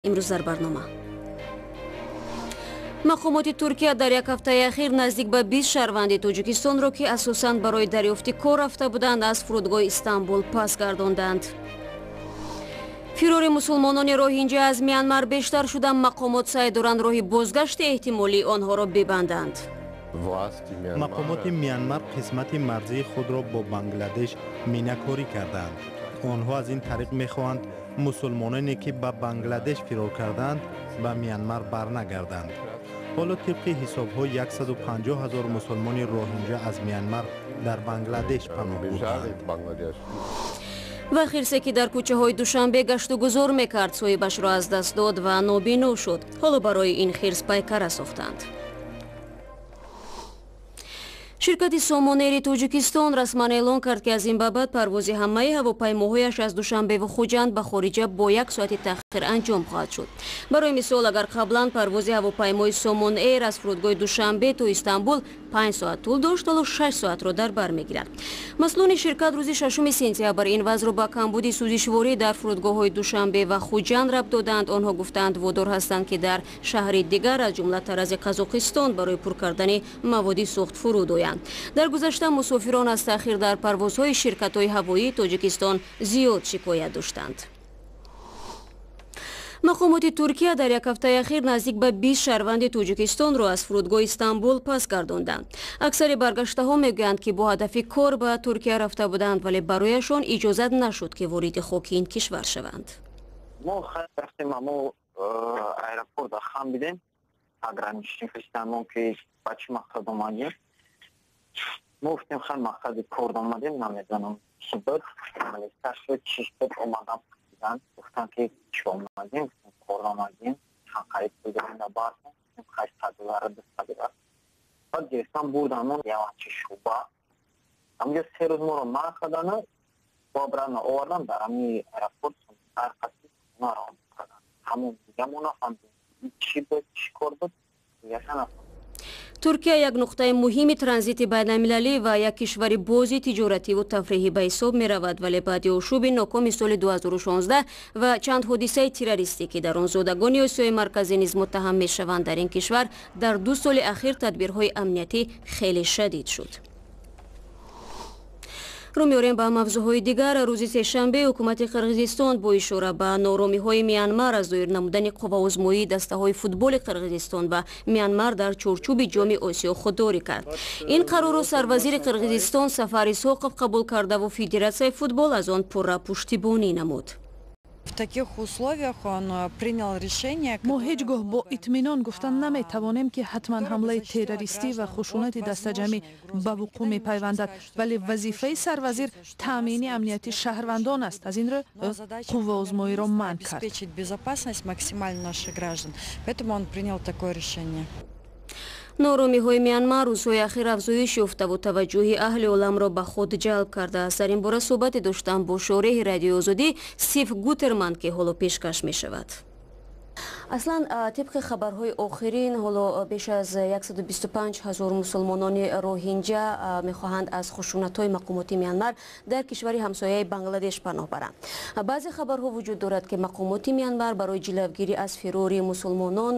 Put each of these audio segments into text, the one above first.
Имрӯз дар барнома: мақомоти Туркия дар як ҳафтаи ахир наздик ба 20 шаҳрванди Тоҷикистонро, ки асосан барои дарёфти кор рафта буданд, аз фурудгоҳи Истанбул пас гардонданд. Фирори мусулмонони роҳинҷа аз Мянмар бештар шуда, мақомот саъй доранд роҳи бозгашти эҳтимолии онҳоро бибанданд. Мақомоти Мянмар қисмати марзии худро бо Бангладеш минакорӣ кардаанд. Онҳо аз ин тариқ мехоҳанд, мусулмононе, ки ба Бангладеш фирор кардаанд, ба Мянмар барнагарданд. Ҳоло тибқи ҳисобҳо 150 ҳазор мусулмони роҳинҷа аз Мянмар дар Бангладеш паноҳ бурдаанд. Ва хирсе, ки дар кӯчаҳои Душанбе гашту гузор мекард, соҳибашро аз даст дод ва нобино шуд. Ҳоло барои ин хирс пайкара сохтанд. Ширкати Сомонэри Тоҷикистон расман эълон кард, ки аз ин ба баъд парвози ҳамаи ҳавопаймоҳояш аз Душанбеву Хуҷанд ба хориҷа бо як соати таъхир анҷом хоҳад шуд. Барои мисол, агар қаблан парвози ҳавопаймои Сомон Эйр аз фурудгоҳи Душанбе то Истанбул 5 соат тӯл дошт, ҳоло 6 соатро дар бар мегирад. Масъулони ширкат рӯзи 6 сентябр ин вазъро ба камбуди сӯзишворӣ дар фурудгоҳҳои Душанбе ва Хуҷанд рабт доданд. Онҳо гуфтаанд, водор ҳастанд, ки дар шаҳри дигар, аз ҷумла Тарази Қазоқистон, барои пур кардани маводи сӯхт фуруд оянд. Дар гузашта мусофирон аз таъхир дар парвозҳои ширкатҳои ҳавоии Тоҷикистон зиёд шикоят доштанд. Мақомоти Туркия дар як ҳафтаи ахир наздик ба 20 шаҳрванди Тоҷикистонро аз фурудгоҳи Истанбул пас гардонданд. Аксари баргаштаҳо мегӯянд, ки бо ҳадафи кор ба Туркия рафта буданд, вале барояшон иҷозат нашуд, ки вориди хоки ин кишвар шаванд. Мо рафтем, амо аэропорт хам бидем, пограничник мо, ки ба чӣ мақсад омадем. Мо гуфтем, хай, мақсади кор омадем. Намедонам, чӣ буд, чӣ шуд, омадам, пурсидан, гуфтам, ки чӣ омадем. Гуфтем, кор омадем. Чанд қариб пул дорем дар бартон? Гуфтем, хай, 100 доллар, 200 доллар. Баъд гирифтан бурдан яванчи шуба. Ҳамҷо 3 рӯз моро манъ кардану бо обратно овардан дар ҳами аэропорт, ҳар қаси хонаро кардан. Ҳамон дига мо нафаҳмидем, чӣ буд, чӣ кор буд, дигаша нафаҳмидем. Туркия як нуқтаи муҳими транзити байналмилалӣ ва як кишвари бози тиҷоративу тафриҳӣ ба ҳисоб меравад, вале баъди ошӯби нокоми соли 2016 ва чанд ҳодисаи террористӣ, ки дар он зодагони Осиёи Марказӣ низ муттаҳам мешаванд, дар ин кишвар дар 2 соли ахир тадбирҳои амниятӣ хеле шадид шуд. Рӯ меорем ба мавзӯъҳои дигар. Рӯзи сешанбе ҳукумати Қирғизистон бо ишора ба нооромиҳои Мянмар аз доир намудани қувваозмоии дастаҳои футболи Қирғизистон ва Мянмар дар чорчӯби Ҷоми Осиё худдорӣ кард. Ин қарорро сарвазири Қирғизистон Сафар Исҳоқов қабул кардаву федератсияи футбол аз он пурра пуштибонӣ намуд. В таких условиях он принял решение. Мо ҳеҷ гоҳ бо итминон гуфта наметавонем, ки ҳатман ҳамлаи террористӣ ва хушунати дастаҷамӣ ба вуқӯъ мепайвандад, вале вазифаи сарвазир таъмини амнияти шаҳрвандон аст. Аз ин рӯ ӯ қувваозмоиро манъ кард. Обеспечить безопасность максимально наших граждан, поэтому он принял такое решение. Нооромиҳои Мянмар рӯзҳои ахир афзоиш ёфтаву таваҷҷӯҳи аҳли оламро ба худ ҷалб кардааст. Дар ин бора суҳбате доштам бо шореҳи Радиои Озодӣ Стив Гутерман, ки ҳоло пешкаш мешавад. Аслан, тибқи хабарҳои охирин, ҳоло беш аз 125 ҳазор мусулмонони роҳинҷа мехоҳанд аз хушунатҳои мақомоти Мянмар дар кишвари ҳамсояи Бангладеш паноҳ баранд. Баъзе хабарҳо вуҷуд дорад, ки мақомоти Мянмар барои ҷилавгирӣ аз фирори мусулмонон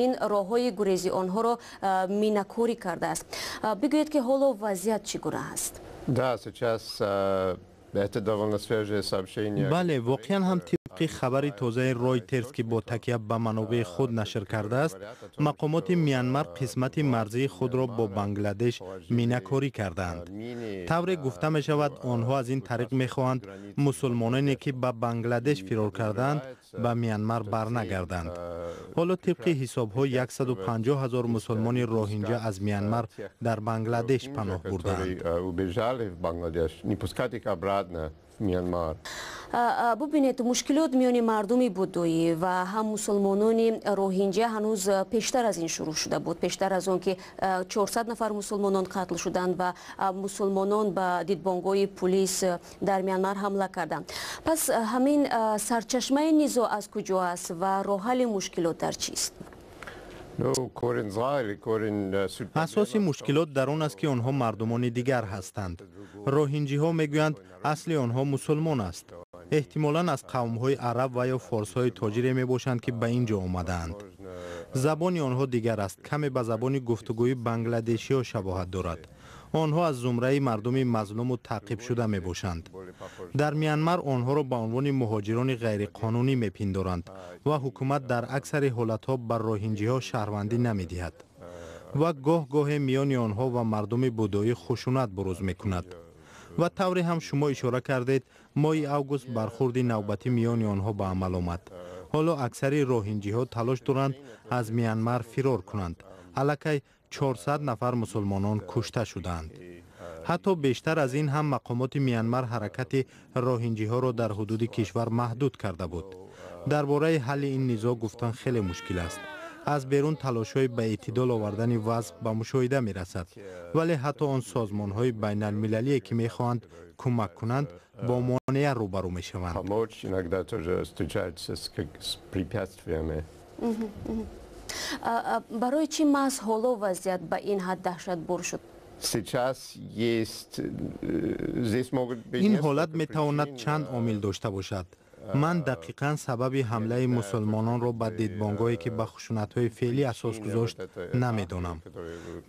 ин роҳҳои гурези онҳоро минакорӣ кардааст. Бигӯед, ки ҳоло вазъият чӣ гуна аст? Да, сейчас это довольно свежее сообщение. Бале, воқеан ҳам, тибқи хабари тозаи Ройтерс, ки бо такя ба манобеи худ нашр кардааст, мақомоти Мянмар қисмати марзии худро бо Бангладеш минакорӣ кардаанд. Тавре гуфта мешавад, онҳо аз ин тариқ мехоҳанд, мусулмононе, ки ба Бангладеш фирор кардаанд, ба Мянмар барнагарданд. Ҳоло тибқи ҳисобҳо 150 ҳазор мусулмони роҳинҷа аз Мянмар дар Бангладеш паноҳ бурдаанд. Убежали в Бангладеш, не пускать их обратно в Мьянмар. Бубинед, мушкилот миёни мардуми буддоӣ ва ҳам мусулмонони роҳинҷа ҳанӯз пештар аз ин шурӯъ шуда буд, пештар аз он ки 400 нафар мусулмонон қатл шуданд ва мусулмонон ба дидбонгоҳи пулис дар Мянмар ҳамла карданд. Пас ҳамин сарчашмаи низоъ аз куҷо аст ва роҳҳалли мушкилот дар чист? Асоси мушкилот дар он аст, ки онҳо мардумони дигар ҳастанд. Роҳинҷиҳо мегӯянд, асли онҳо мусулмон аст. Эҳтимолан аз қавмҳои араб ва ё форсҳои тоҷире мебошанд, ки ба ин ҷо омадаанд. Забони онҳо дигар аст, каме ба забони гуфтугӯи бангладешиҳо шабоҳат дорад. Онҳо аз зумраи мардуми мазлуму таъқибшуда мебошанд. Дар Мянмар онҳоро ба унвони муҳоҷирони ғайриқонунӣ мепиндоранд ва ҳукумат дар аксари ҳолатҳо ба роҳинҷиҳо шаҳрвандӣ намедиҳад ва гоҳ-гоҳе миёни онҳо ва мардуми будоӣ хушунат бурӯз мекунад. Ва тавре ҳам шумо ишора кардед, моҳи август бархурди навбатӣ миёни онҳо ба амал омад. Ҳоло аксари роҳинҷиҳо талош доранд аз Мянмар фирор кунанд. Аллакай 400 нафар мусулмонон кушта шудаанд. Ҳатто бештар аз ин ҳам мақомоти Мянмар ҳаракати роҳинҷиҳоро дар ҳудуди кишвар маҳдуд карда буд. Дар бораи ҳалли ин низоъ гуфтан хеле мушкил аст. Аз берун талошҳои ба эътидол овардани вазъ ба мушоҳида мерасад, вале ҳатто он созмонҳои байналмилалие, ки мехоҳанд кӯмак кунанд, бо монеа рӯбарӯ мешаванд. Барои чӣ маҳз ҳоло вазъият ба ин ҳад даҳшатбор шуд? Ин ҳолат метавонад чанд омил дошта бошад. Ман дақиқан сабаби ҳамлаи мусулмононро ба дидбонгоҳе, ки ба хушунатҳои феълӣ асос гузошт, намедонам.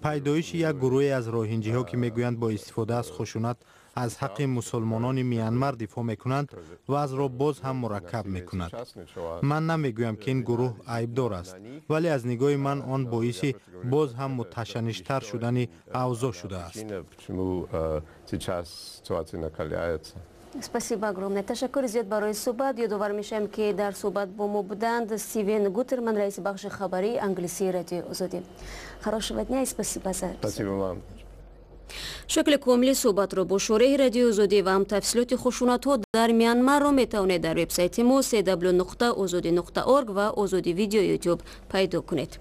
Пайдоиши як гурӯҳе аз роҳинҷиҳо, ки мегӯянд бо истифода аз хушунат аз ҳаққи мусулмонони Мянмар дифоъ мекунанд, вазъро боз ҳам мураккаб мекунад. Ман намегӯям, ки ин гурӯҳ айбдор аст, вале аз нигоҳи ман он боиси боз ҳам муташанништар шудани авзоъ шудааст. Спасибо огромное. Ташаккури зиёд барои суҳбат. Ёдовар мешавем, ки дар суҳбат бо мо буданд Стивен Гутерман, раиси бахши хабарии англисии Радиои Озодӣ. Хорошего дня и спасибо за... Спасибо вам. Шакли комили суҳбатро бо шореҳи Радиои Озодӣ ва ҳам тафсилоти хушунатҳо дар Мянмарро метавонед дар вебсайти мо cw.ozodi.org ва Озодӣ видео YouTube пайдо кунед.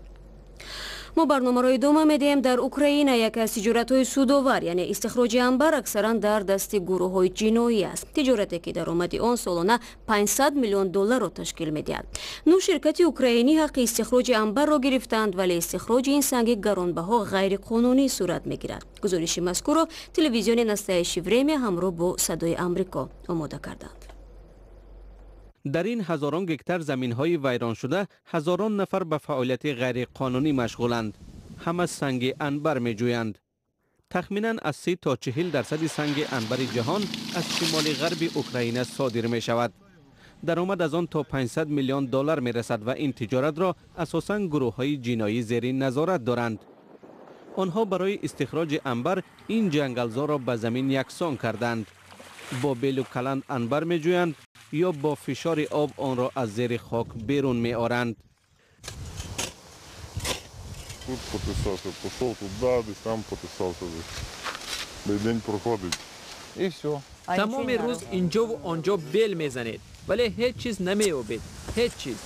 Мо барномаро идома медиҳем. Дар Украина яке аз тиҷоратҳои судовар, яъне истихроҷи анбар, аксаран дар дасти гурӯҳҳои ҷиноӣ аст. Тиҷорате, ки даромади он солона 500 миллион долларро ташкил медиҳад. 9 ширкати украинӣ ҳаққи истихроҷи анбарро гирифтаанд, вале истихроҷи ин санги гаронбаҳо ғайриқонунӣ сурат мегирад. Гузориши мазкурро телевизиони Настоящее время ҳамроҳ бо Садои Амрико омода карданд. Дар ин ҳазорон гектар заминҳои вайрон шуда ҳазорон нафар ба фаъолияти ғайриқонунӣ машғуланд. Ҳама санги анбар меҷӯянд. Тахминан аз 30 то 40% санги анбари ҷаҳон аз шимоли ғарби Украина содир мешавад. Даромад аз он то 500 миллион доллар мерасад ва ин тиҷоратро асосан гурӯҳҳои ҷиноӣ зери назорат доранд. Онҳо барои истихроҷи анбар ин ҷангалзорро ба замин яксон карданд. Бо белу каланд анбар меҷӯянд ё бо фишори об онро аз зери хок берун меоранд. Тут потисався, пішов туди, десь там потисався. День проходить. І все. Тамоми рӯз инҷову онҷо бел мезанед, вале ҳеҷ чиз намеёбед. Ҳеҷ чиз.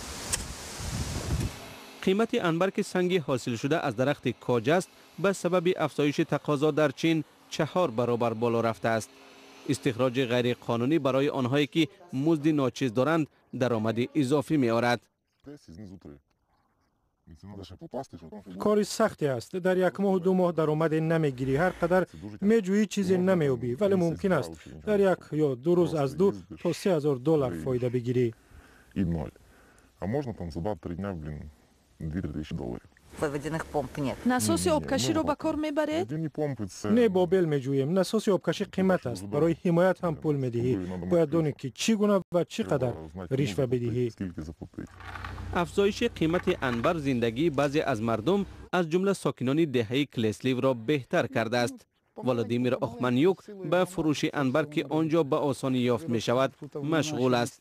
Қимати анбар, ки санги ҳосилшуда аз дарахти коҷ аст, ба сабаби афзоиши тақозо дар Чин 4 баробар боло рафтааст. Истихроҷи ғайриқонунӣ барои онҳое, ки музди ночиз доранд, даромади изофӣ меорад. Кори сахте аст. Дар як моҳу 2 моҳ даромаде намегирӣ. Ҳар қадар меҷӯӣ, чизе намеёбӣ, вале мумкин аст дар як ё 2 рӯз аз 2 то 3 ҳазор доллар фоида бигирӣ. А можно там за 2-3 дня, блин, 2-3 тысячи долларов. Водяных помп нет. Насоси обкаширо ба кор мебаред? Не, бо бел меҷӯем. Насоси обкашӣ қимат аст. Барои ҳимоят ҳам пул медиҳӣ. Бояд донӣ, ки чӣ гуна ва чӣ қадар ришва бидиҳӣ. Афзоиши қимати анбар зиндагии баъзе аз мардум, аз ҷумла сокинони деҳаи Клесливро беҳтар кардааст. Владимир Охманюк ба фурӯши анбар, ки он ҷо ба осонӣ ёфт мешавад, машғул аст.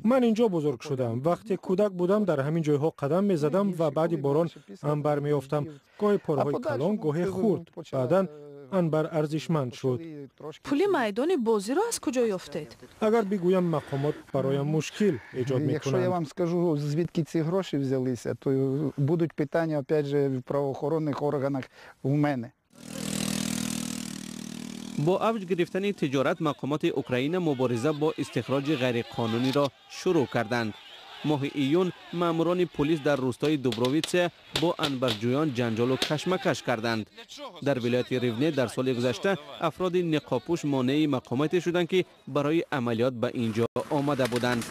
Ман инҷо бузург шудам. Вақте кӯдак будам, дар ҳамин ҷойҳо қадам мезадам ва баъди борон анбар меёфтам. Гоҳе пораҳои калон, гоҳе хурд. Баъдан анбар арзишманд шуд. Пули майдони бозиро аз куҷо ёфтед? Агар бигӯям, мақомот бароям мушкил эҷод мекунанд. Якщо я вам скажу, звідки ці гроші взялися, то будуть питання, опять же, в правоохоронних органах у мене. Бо авҷ гирифтани тиҷорат мақомоти Украина мубориза бо истихроҷи ғайриқонуниро шурӯъ карданд. Моҳи июн маъмурони полис дар рӯстои Дубровитса бо анбарҷӯён ҷанҷолу кашмакаш карданд. Дар вилояти Ривне дар соли гузашта афроди ниқобпӯш монеи мақомоте шуданд, ки барои амалиёт ба ин ҷо омада буданд.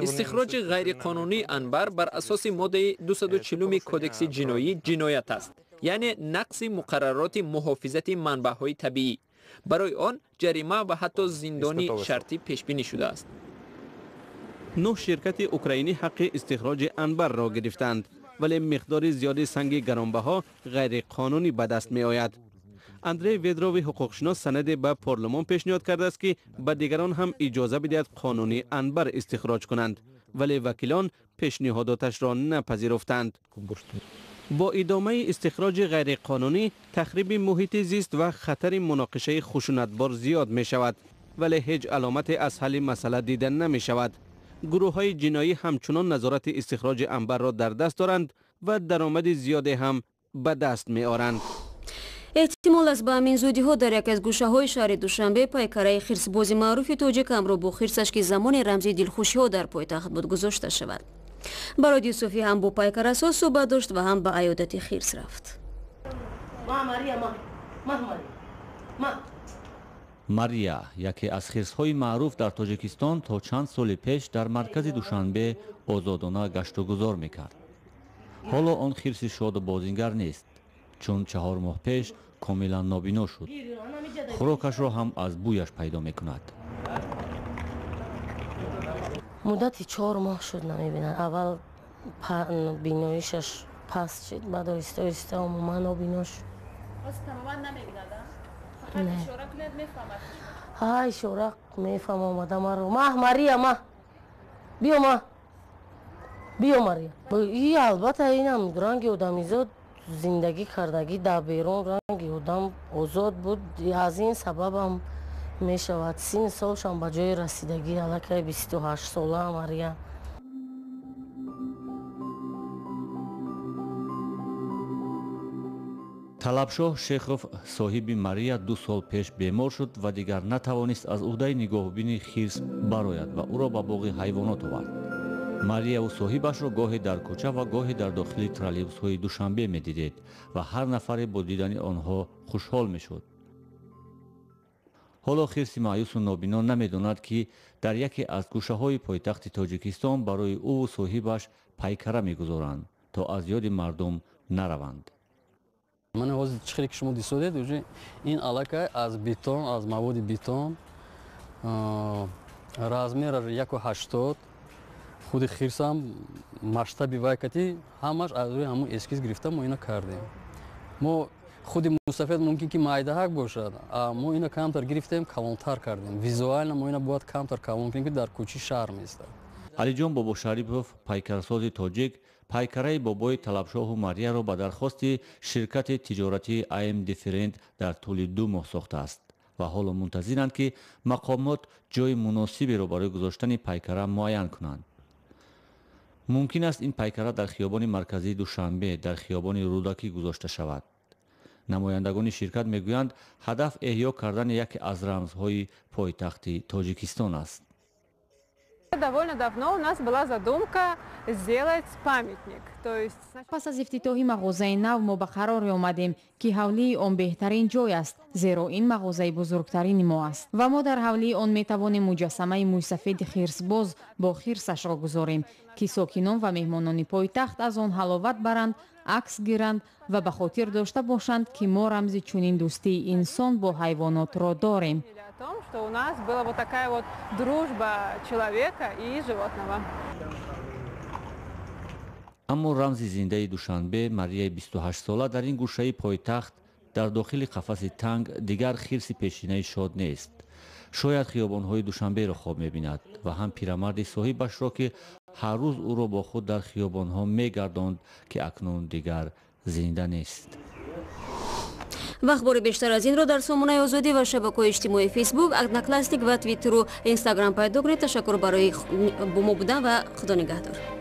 Истихроҷи ғайриқонунии анбар бар асоси моддаи 240 кодекси ҷиноӣ ҷиноят аст, яъне нақси муқаррароти муҳофизати манбаъҳои табиӣ. Барои он ҷарима ва ҳатто зиндони шартӣ пешбинӣ шудааст. 9 ширкати украинӣ ҳаққи истихроҷи анбарро гирифтанд, вале миқдори зиёди санги гаронбаҳо ғайриқонунӣ ба даст меояд. Андрей Ведрови ҳуқуқшинос санаде ба парлумон пешниҳод кардааст, ки ба дигарон ҳам иҷоза бидиҳад қонунӣ анбар истихроҷ кунанд, вале вакилон пешниҳодоташро напазируфтанд. Бо идомаи истихроҷи ғайриқонунӣ тахриби муҳити зист ва хатари муноқишаи хушунатбор зиёд мешавад, вале ҳеҷ аломате аз ҳалли масъала дида намешавад. Гурӯҳҳои ҷиноӣ ҳамчунон назорати истихроҷи анбарро дар даст доранд ва даромади зиёде ҳам ба даст меоранд. Эҳтимол аст, ба ҳамин зудиҳо дар яке аз гӯшаҳои шаҳри Душанбе пайкараи хирсбози маъруфи тоҷик ҳамроҳ бо хирсаш, ки замони рамзи дилхушиҳо дар пойтахт буд, гузошта шавад. Барои Юсуфӣ ҳам бо пайкарасоз суҳбат дошт ва ҳам ба аёдати хирс рафт. Мария яке аз хирсҳои маъруф дар Тоҷикистон то чанд соли пеш дар маркази Душанбе озодона гаштугузор мекард. Ҳоло он хирси шоду бозингар нест, чун 4 моҳ пеш комилан нобино шуд. Хӯрокашро ҳам аз бӯяш пайдо мекунад. Муддати 4 моҳ шуд намебинад. Аввал биноишаш паст шуд, баъд оҳиста оҳиста умуман нобино шуд. Тамоман намебинад? Фақат ишора кунед, мефаҳмад? Ҳа, ишора мефаҳм, омада маро. Маҳ, Мария, маҳ, биё, маҳ, биё, Мария. И албатта инам ранги одамизод зиндагӣ кардагӣ дар берун, ранги одам озод буд. Аз ин сабабам мешавад. 30 солшам ба ҷои расидагӣ, аллакай 28 сола Мария. Талабшоҳ Шехов соҳиби Мария 2 сол пеш бемор шуд ва дигар натавонист аз уҳдаи нигоҳубини хирс барояд ва ӯро ба боғи ҳайвонот овард. Марияву соҳибашро гоҳе дар кӯча ва гоҳе дар дохили троллейбусҳои Душанбе медидед ва ҳар нафаре бо дидани онҳо хушҳол мешуд. Ҳоло хирси маъюсу нобино намедонад, ки дар яке аз гӯшаҳои пойтахти Тоҷикистон барои ӯву соҳибаш пайкара мегузоранд, то аз ёди мардум нараванд. Ман ҳозир чӣ хеле ки шумо дисодед, ин аллакай аз бетон, аз маводи бетон, размераш 1,80, худи хирсам масштаби вайкати ҳамаш аз рӯи ҳамун эскиз гирифта мо ина кардем. Мо худи мусафед мумкин ки майдаҳак бошад, мо ина камтар гирифтем, калонтар кардем. Визуально мо ина бояд камтар калон кунем, ки дар кӯчи шаҳр меистад. Алиҷон Бобошарипов, пайкарсози тоҷик, пайкараи бобои Талабшоҳу Марияро ба дархости ширкати тиҷоратии АМ Дифферент дар тӯли 2 моҳ сохтааст ва ҳоло мунтазиранд, ки мақомот ҷои муносиберо барои гузоштани пайкара муайян кунанд. Мумкин аст ин пайкара дар хиёбони марказии Душанбе, дар хиёбони Рӯдакӣ гузошта шавад. Намояндагони ширкат мегӯянд, ҳадаф эҳё кардани яке аз рамзҳои пойтахти Тоҷикистон аст. Довольно давно у нас была задумка сделать памятник. То есть... Пас аз ифтитоҳи мағозаи нав мо ба қароре омадем, ки ҳавлии он беҳтарин ҷой аст, зеро ин мағозаи бузургтарини мо аст ва мо дар ҳавлии он метавонем муҷассамаи мӯйсафеди хирсбоз бо хирсашро гузорем, ки сокинон ва меҳмонони пойтахт аз он ҳаловат баранд, акс гиранд ва ба хотир дошта бошанд, ки мо рамзи чунин дӯстии инсон бо ҳайвонотро дорем. О том, что у нас была вот такая вот дружба человека и животного. Аммо рамзи зиндаи Душанбе, Марияи 28-сола, дар ин гӯшаи пойтахт дар дохили қафаси танг дигар хирси пешинаи шод нест. Шояд хиёбонҳои Душанберо хоб мебинад ва ҳам пирамарди соҳибашро, ки ҳар рӯз ӯро бо худ дар хиёбонҳо мегардонд, ки акнун дигар зинда нест. Ва ахбори бештар аз инро дар сомонаи Озодӣ ва шабакаҳои иҷтимоии Фейсбук, Одноклассник ва Твиттеру Инстаграм пайдо кунед. Ташаккур барои бо мо будан ва Худо нигаҳдор.